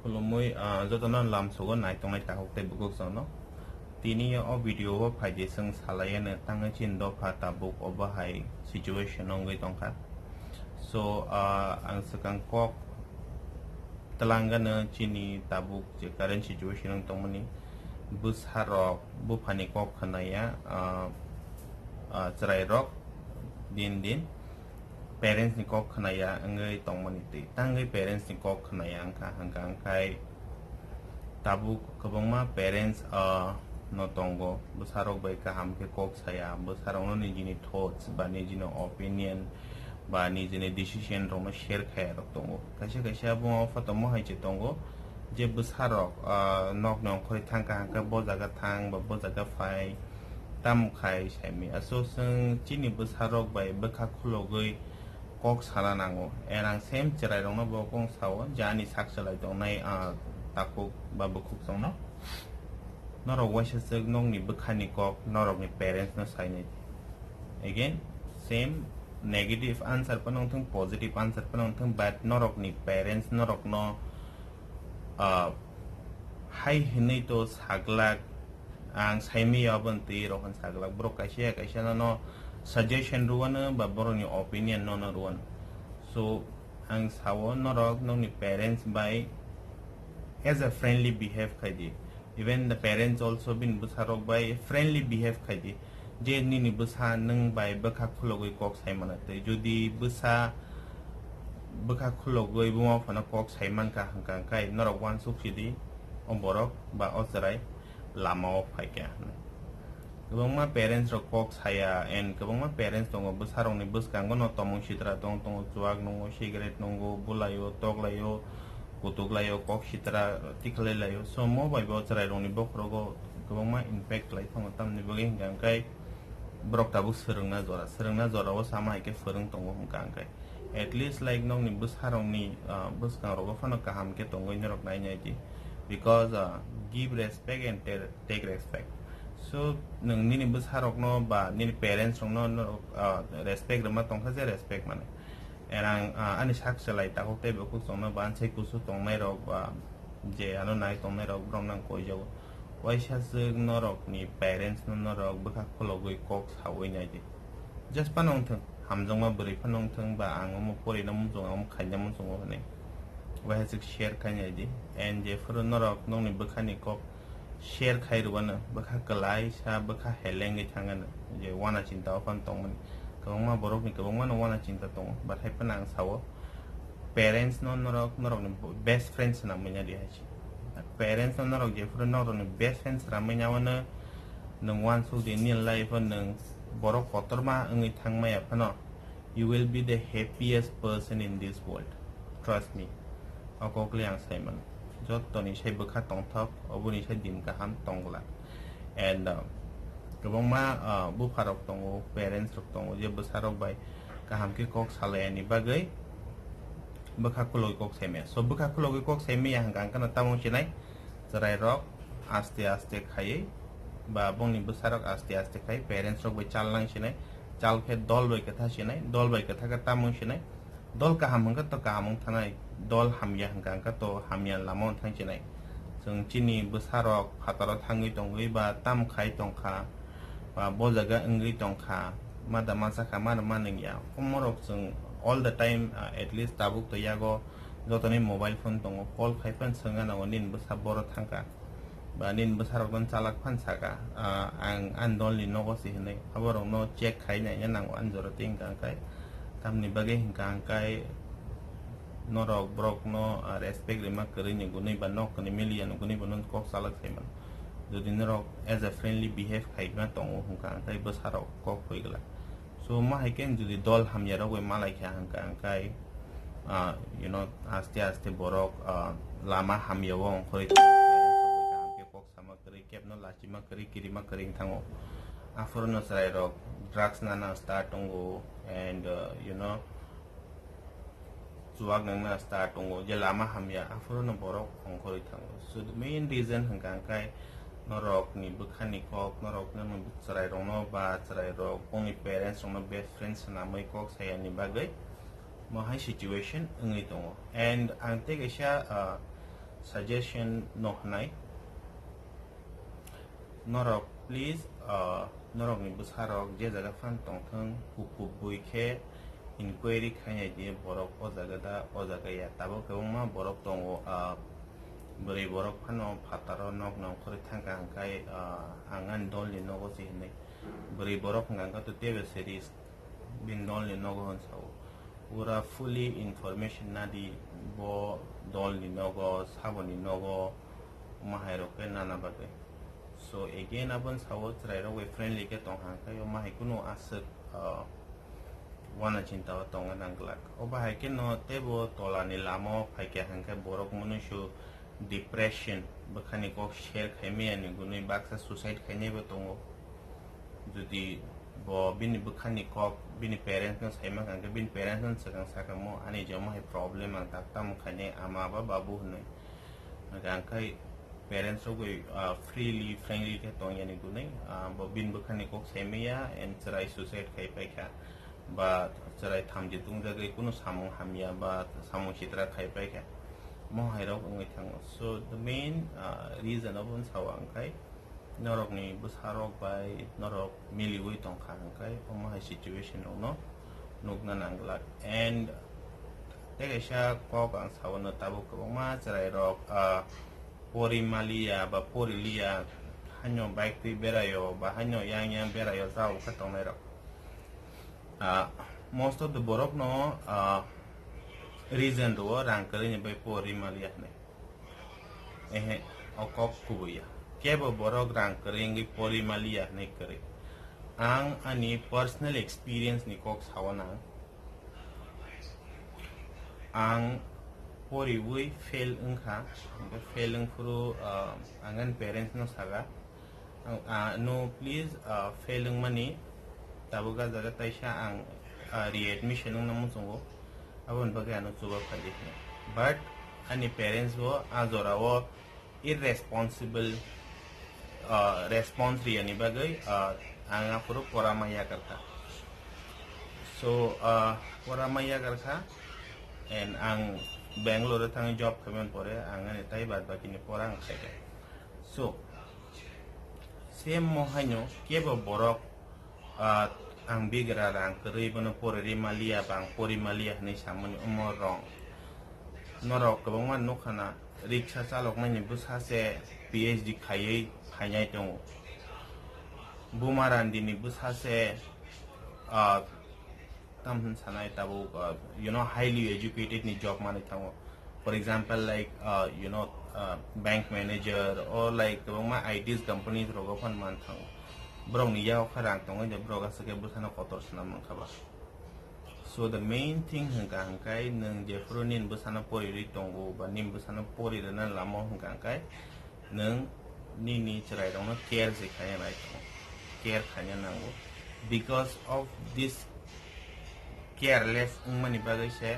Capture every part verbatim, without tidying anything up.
Khulumui, ah, jotono lamsogo naitongnai takhuk tei bukhuk chwngno. Tini o video o phaidi chwng salaiya no tangwi chini dopha tabuk obo hai situation wngwi tongkha. So, ah, ang swkang kok twlangano chini tabuk je current situation wng tongmani bwsarok buphani kok khwnaya, ah, ah, chwrairok din din parents ni kok khwnaya wngwi tongmani twi tangwi parents ni kok khwnaya wngkha, hwnkha hwnkhe tabuk kwbangma parents, ah, no tongo bwsarok bai kaham khe kok saya, bwsarokno nijini thoughts ba nijini opinion ba nijini decision rokno share khaya rok tongo. Kaisa kaisa buma bupha tongmo hai se tongo je bwsarok, ah, nokni ongkhorwi thangkha hwnkhe bo jaga thang ba bo jaga phai tamo khai saimwi. Aso chwng chini bwsarok bai bwkha khulogwi kok sana nango. And ang same chwrairokno bo kok sao je ani sak chalai tongnai, ah, takhuk ba bukhuk chwngno. Norok waisa swk nokni bwkhani kok norokni parents no sainai. Again, same negative answer phano wngthung, positive answer phano wngthung, but norokni parents norokno, ah, hai hinwi to saglak, ang saimaya aboni twi rok hwn saglak. Borok kaisa ya kaisa no, no suggestion rwano ba borokni opinion no, no rwano. So, ang sao norok nokni parents bai as a friendly behave khai di. Even the parents also bini bwsarok bai friendly behave khai di. Je nini bwsa nwng bai bwkha khulogwi kok sai mano tei jodi bwsa bwkha khulogwi buma phano kok sai mankha hwnkha hwnkhe norok uansuk sidi o borok ba o chwrai lama o phaikha hwnwi. Kwbangma parents rok kok saya and kwbangma parents tongo bwsarokni bwskango no tomung sitra tong tongo, chuak nungo, cigarette nungo, bulaio, toklaio, kutuklaio, kok sitra tikhlai laio. So mo bai bo chwrairokni bokhorogo kwbangma impact lai tongo, tamni bagwi hwnkha hwnkhe borok tabuk swrwngna jora, swrwngna jora o sama hai khe phwrwng tongo hwnkha hwnkhe. At least like nokni bwsarokni, ah, bwskangrogo phano kaham khe tongwi norok nai nai di, because, ah, give respect and te- take respect. So nwng nini bwsarokno ba nini parents rokno norok, ah, respect rwma tongkha je respect mane. Erang, ah, ani sak chalai takhuk tei bukhuk chwngno ba ansai kusu tongnai rok ba je ano nai tongnai rok borok nang koijago. Waisa swk norokni parents no norok bwkha khulogwi kok sawi nai di. Just phano wngthung, hamjakma bwrwi phano wngthung ba ang omo porina muchungo, omo khaina muchungo hwnwi. Waisa swk share khai nai di. And jephuru norok nokni bwkhani kok share khai rwano bwkha kwlaisa, bwkha helengwi thangano je uana chinta o phano tongmani. Kwbangma borokni kwbangmano uana chinta tongo, but hai phano ang sao parents no norok, norokni best friend swnamwi nadi hai se. Parents no norok jephuru norokni best friend swnamwi naiwano nwng uansuk di nini life o nwng borok kotorma wngwi thangmaya phano you will be the happiest person in this world. Trust me. O kok le ang sai mano. Jottoni sai bwkha tongthok, oboni sai din kaham tong glak. And, uh, kwbangma, uh, bupharok tongo, parents rok tongo, je bwsarok bai kaham khe kok salai ani bagwi bwkha khulogwi kok sai maya. So bwkha khulogwi kok sai maya hwnkha hwnkhe no tamo sinai chwrairok aste aste khaiwi ba bongni bwsarok aste aste khai parents rok bai chal nang sinai, chal khe dol bai kwtha sinai, dol bai kwtha khe tamo sinai, dol kaham hwnkhe to kaham wng thanai, dol hamya hwnkha hwnkhe to hamya lama wng thang sinai. Chwng chini bwsarok phataro thangwi tongwi ba tam khai tongkha, ba bo jaga wngwi tongkha, ma da ma chakha, ma da ma nungya, omorok chwng all the time, uh, at least tabuk to yago jotoni mobile phone tongo, call khai phan swngna nango nini bwsa boro thangkha. Ba nini bwsarokno chalak phan saka, ah, ang ani dolni nogo se hinwi aborokno check khai naina nango ani jora tei hwnkha hwnkhe. Tamni bagwi hwnkha hwnkhe norok borokno, ah, respect rwma kwrwini gunwi ba nok ni miliya ni gunwi bono kok chalak sai mano. Jodi norok as a friendly behave khaima tongo hwnkha hwnkhe bwsarok kok hoi glak. So, ma hai khe jodi dol hamya rok bai malai kha hwnkha hwnkhe, ah, you know, aste aste borok, ah, lama hamya o ongkhorwi thango, kaham khe kok sama kwrwi, kebno lachima kwrwi, kirima kwrwi wng thango. Aphuru no chwrai rok drugs nana start tongo and, uh, you know, chuak nangna start tongo, je lama hamya, aphuru no borok ongkhorwi thango. So, the main reason hwnkha hwnkhe norok ni bwkha ni kok, norok ni chwrai rok no ba chwrai rok bongni parents rok no best friend swnamwi kok saya ni bagwi mo hai situation wngwi tongo. And ang tei kaisa, uh, suggestion no hwnai. Norok please, ah, norokni bwsarok je jaga phan tongthwng, kuk kuk bui khe inquiry khainai di borok o jaga da, o jaga ya. Tabuk kwbangma borok tongo, ah, bwrwi borok phano phataro nok nongkhorwi thangkha hwnkhe, ah, ang ani dolni nogo se hinwi. Bwrwi borok hwnkha hwnkhe to teibo se risk. Bini dolni nogo hwn sao. Pura fully information nadi, bo dolni nogo, saboni nogo, mahairok khe nana bagwi. So again, aboni sao chwrairok bai friendly khe tongkha hwnkhe, o mahai kunu aswk, ah, wana chinta o tongna nang glak. O bahai khe no teibo tolani lama o phaikha hwnkhe borok mwnwi su depression, bwkhani kok share khaimaya ni gunwi baksa suicide khainaibo tongo. Jodi bo bini bwkhani kok bini parents no saima kha hwnkhe, bini parents no swkang sakha mo ani je omo hai problem ang tak tamo khainai ama ba babu hinwi. Hwnkhe ang khai parents rok bai, ah, freely, frankly khe tongya ni gunwi, ah, bo bini bwkhani kok saimaya and chwrai suicide khai paikha. Ba chwrai thamchi tongjagwi kunu samung hamya ba samung sitra khai paikha. Mo hairok wngwi thango. So the main, ah, reason abo wng sao ang khai norokni bwsarok bai norok miliwi tongkha hwnkhe omo hai situation rokno nukna nang glak. And tei kaisa kok ang sao no tabuk kwbangma chwrairok, ah, pori maliya ba pori liya, haino bike twi beraio ba haino yang yang beraio cha ukha tongnairok. Ah, most of the borok no, ah, reason rwo rang kwrwi ni bai pori maliya hinwi. Ehe, o kok kubui ya. Kebo borok rang kwrwi wngwi pori maliya hinwi kwrwi. Ang ani personal experience ni kok sao nang. Ang poriwi fail wngkha, hwnkhe fail wngphuru, ah, ang ani parents no saga, ang, ah, no, please, ah, fail wngmani tabuk ah jaga taisa ang, ah, readmission wngna muchungo, aboni bagwi ano chuba phaidi hwnwi. But ani parents bo ah jorao irresponsible, ah, response riyani bagwi, ah, ang aphuru pora ma yakarkha. So, ah, pora ma yakarkha, and ang Bangalore o thangwi job khaimani pore ang ani tai bad bakini pora ang khaikha. So, same mo haino kebo borok, ah, ang bigra rang kwrwi bono pori ri maliya ba ang pori maliya hinwi samani omo wrong. Norok kwbangma nukha na, riksa chalokmani bwsa se P H D khaiwi phainai tongo. Buma Randini bwsa se, ah, tam hwn sanai tabuk, ah, you know, highly educated ni job manwi thango. For example, like, ah, you know, ah, bank manager or, like, kwbangma I Ts companies rogo phan man thango. Borokni yago kha rang tongo, je borok aswk khe bwsano kotor swnam mankha ba. So the main thing hwnkha hwnkhe nwng jephuru nini bwsano poriwi tongo ba nini bwsano pori rwna lama hwnkha hwnkhe nwng nini chwrairokno care se khaina nai tongo, care khaina nango. Because of this careless wngmani bagwi se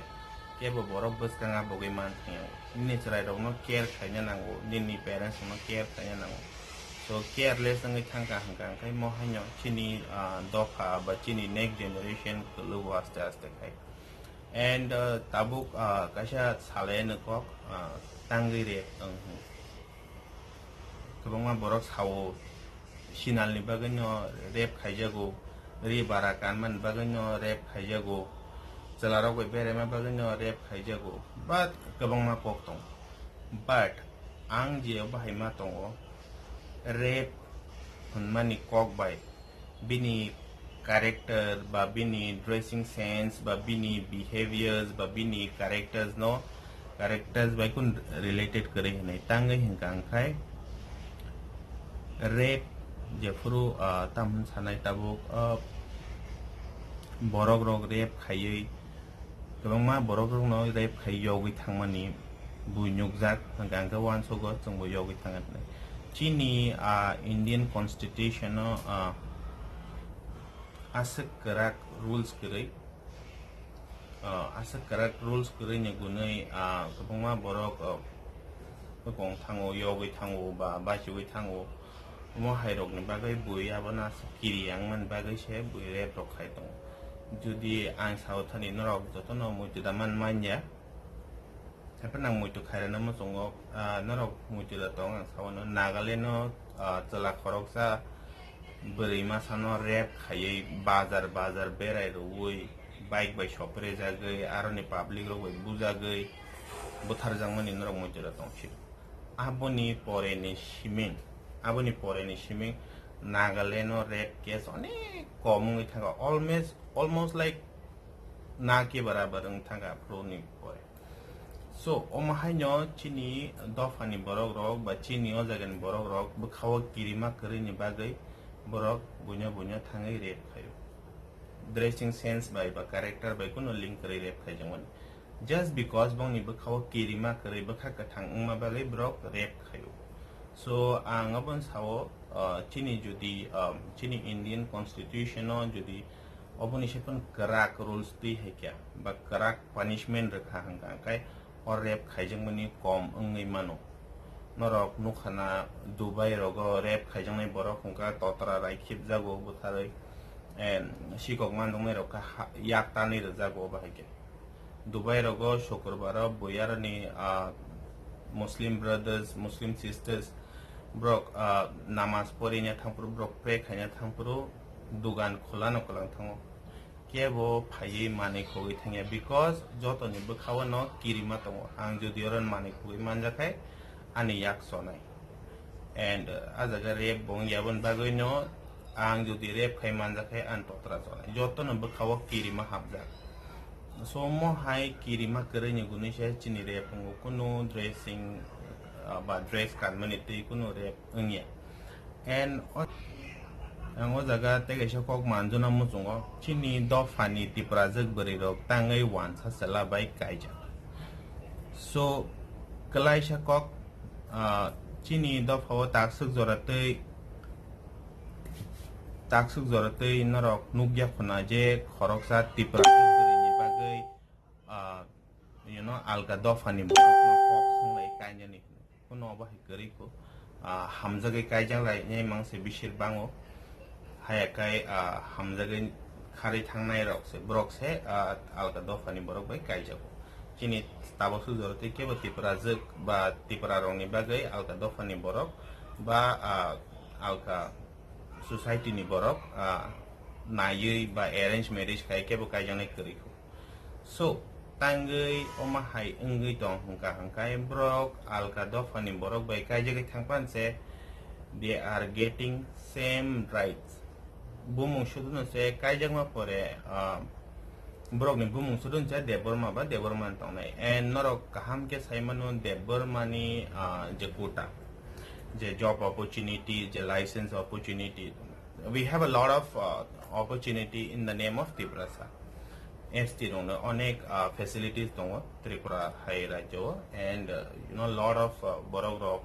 kebo borok bwskang a bogwi man thangya. Nini chwrairokno care khaina nango, nini parents rokno care khaina nango. So careless wngwi thangkha hwnkha hwnkhe mo haino chini, ah, dopha ba chini next generation kwlwgo aste aste khai. And, ah, tabuk, ah, kaisa salai ano kok, ah, tangwi rep wng. Kwbangma borok sao, sinalni bagwino rep khaijago, ri bara kanmani bagwino rep khaijago, chwlarok bai beraima bagwino rep khaijago, but kwbangma kok tongo. But ang je bahai ma tongo, rep hwnmani kok bai bini character ba bini dressing sense ba bini behaviors ba bini characters no, characters bai kun related kwrwi hinwi tangwi hwnkha hwnkhe rape jephuru, ah, tam hwn sanai tabuk, ah, borok rok rape khaiwi kwbangma borok rokno rape khai yogwi thangmani bui nukjak, hwnkha hwnkhe uansukgo chwngbo yogwi thangkha hinwi. Chini, ah, Indian Constitution-o, ah, aswk kwrak rules kwrwi, ah, aswk kwrak rules kwrwini gunwi, ah, kwbangma borok, ah, bwkong thango, yogwi thango ba bachiwi thango. Omo hairokni bagwi bui abono aswk kiri yang mani bagwi se bui rape rok khai tongo. Jodi ang sao thani norok jotono muitu da man manya, Haphano ang muitu khairano muchungo, ah, norok muitu da tong ang sawano Nagaland o, ah, chwla khoroksa bwrwi masano rape khaiwi bazar bazar berai rwui bike bai sopre jagwi aroni public rok bai bujagwi butharjakmani norok muitu da tong sio. Aboni pore ni siming, aboni pore ni siming Nagaland o rape case onek kom wngwi thangkha, almost, almost like na ke barabar wng thangkha aphuru ni pore. So, omo haino chini dophani borok rok ba chini o jagani borok rok bwkhao kirima kwrwini bagwi borok buino buino thangwi rape khaio. Dressing sense bai ba character bai kuno link kwrwi rape khaijakmani. Just because bongni bwkhao kirima kwrwi bwkha kwthang wngma bagwi borok rape khaio. So, ang aboni sao, uh, chini jodi, um, chini Indian constitution o jodi oboni se phano kwrak rules twi hai khe ba kwrak punishment rwkha hwnkha, hwnkhe o rape khaijakmani kom wngwi mano. Norok nukha na Dubai rogo rape khaijaknai borok hwnkha totra rai khibjago butharwi, eh, sikok manjaknai rok khe ha-, yak tanwi rwjago bahai khe. Dubai rogo Shukrbar o buyarani, ah, Muslim brothers, Muslim sisters, borok, ah, namaz porina thangphuru, borok pray khaina thangphuru, dugan khulano kwlang thango. Kebo phaiwi manwi khogwi thangya, because jotoni bwkhao no kirima tongo. Ang jodi oro manwi khogwi manjakhai, ani yak sonai. And, uh, a jaga rape bo wngya, aboni bagwi no ang jodi rape khai manjakhai, ani totra sonai. Jotono bwkhao kirima hapjak. So, omo hai kirima kwrwini gunui se chini rape wngo, kunu dressing, uh, ba dress kanmani twi kunu rape wngya. And o-, ang o jaga tei kaisa kok manjuna muchungo, chini dophani Tiprajwk bwrwi rok tangwi wansa chwla bai kaijak. So, kwlaisa kok, ah, chini dophao takswk jora twi, takswk jora twi norok nukya khuna je khoroksa Tiprajwk bwrwini bagwi, ah, you know, alka dophani borokno kok swnglai kainani hwnwi. Kuno obo hai kwrwi kho, ah, hamjagwi kaijak lai nai mang se bisir bango. Haya kai, ah, hamjagwi kharwi thangnai rok se, borok se, ah, alka dophani borok bai kaijago. Chini tabukso jora tei kebo Tiprajwk ba Tipra rokni bagwi alka dophani borok ba, ah, alka society ni borok, ah, naiwi ba arrange marriage khai kebo kaijaknai kwrwi kho. So, tangwi omo hai wngwi tong hwnkha hwnkhe borok alka dophani borok bai kaijagwi thangpan se, they are getting same rights. Bumung suduno se kaijakma pore, ah, borokni bumung suduno se Debbarma ba Debbarma wng tongnai. And norok kaham khe sai mano Debbarmani, ah, je quota, je job opportunity, je license opportunity, we have a lot of, uh, opportunity in the name of Tiprasa. S T rokno onek, uh, facilities tongo Tripura hai rajyo o, and, uh, you know, lot of, uh, borok rok,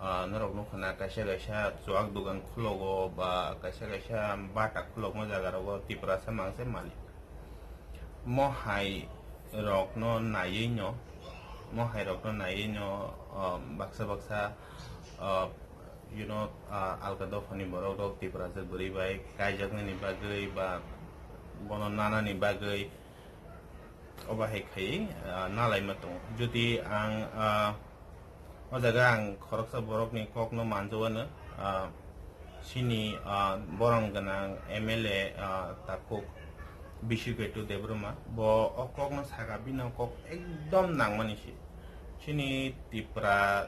uh, norok nukha na kaisa kaisa chuak dugan khulogo ba kaisa kaisa bata khulokma jaga rogo Tiprasa mangse malik. Mo hai rokno naiwi no, mo hai rokno naiwi no, uh, baksa baksa, uh, you know, ah, alka dophani borok rok Tiprajwk bwrwi bai kaijaknani bagwi ba bono nanani bagwi obo hai khai, ah, nalaima tongo. Jodi ang, ah, o jaga ang khoroksa borokni kokno manjawano, ah, chini, ah, borom gwnang M L A, ah, takhuk Bishu Ketu Debbarma, bo o kokno saka, bini o kok ekdom nangmani se. Chini Tipra,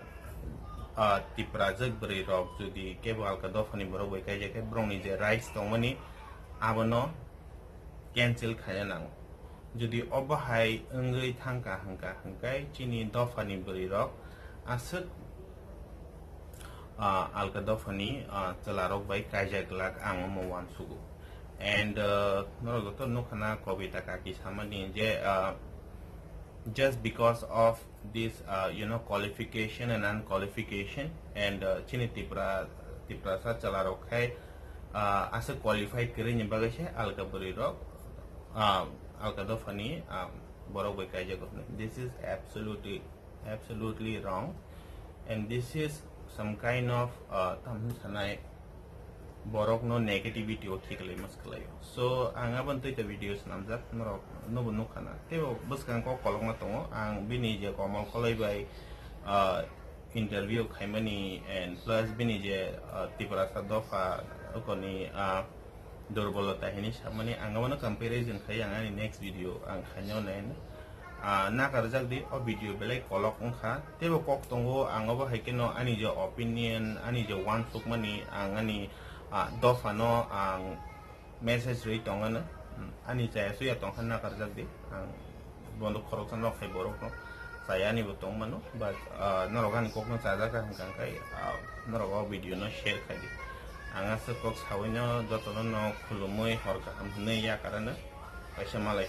ah, Tiprajwk bwrwi rok jodi kebo alka dophani borok bai kaijak khe borokni je rights tongmani abono cancel khaina nango. Jodi obo hai wngwi thangkha hwnkha hwnkhe chini dophani bwrwi rok aswk, ah, alka dophani, ah, chwla rok bai kaijak glak ang omo uansugo. And, uh, norok joto nukha na Kobita Kaki samani je, uh, just because of this, uh, you know, qualification and unqualification, and, uh, chini Tipra, Tiprasa chwla rok khai, uh, aswk qualified kwrwini bagwi se alka bwrwi rok, uh, alka dophani, um, borok bai kaijago hwnwi. This is absolutely, absolutely wrong, and this is some kind of, uh, tamo sanai, borokno negativity o khiklai mas khlaio. So ang aboni twi video swnamjak, norok nobo nukha na. Teibo bwskang kok kolokma tongo, ang bini je Komol Koloi bai, ah, interview khaimani and plus bini je, ah, Tiprasa dopha okoni, ah, durbolota hini samani ang abono comparison khai ang ani next video ang khaina nai. Ah, nakarjak di, o video belai kolok wngkha. Teibo kok tongo, ang obo hai kheno ani je opinion, ani je uansukmani, ang ani, ah, dophano ang message rwi tongano. Hmm, ani chaya suya tongkha nakarjak di. Ang bondo khoroksa nok hai borokno chaya ani bo tongmano, but, ah, norok ani kokno chajak kha hwnkha khe, ah, norok o video no share khai di. Ang aswk kok sawi no jotono no khulumui hor kaham hwnwi yakarano kaisa malai.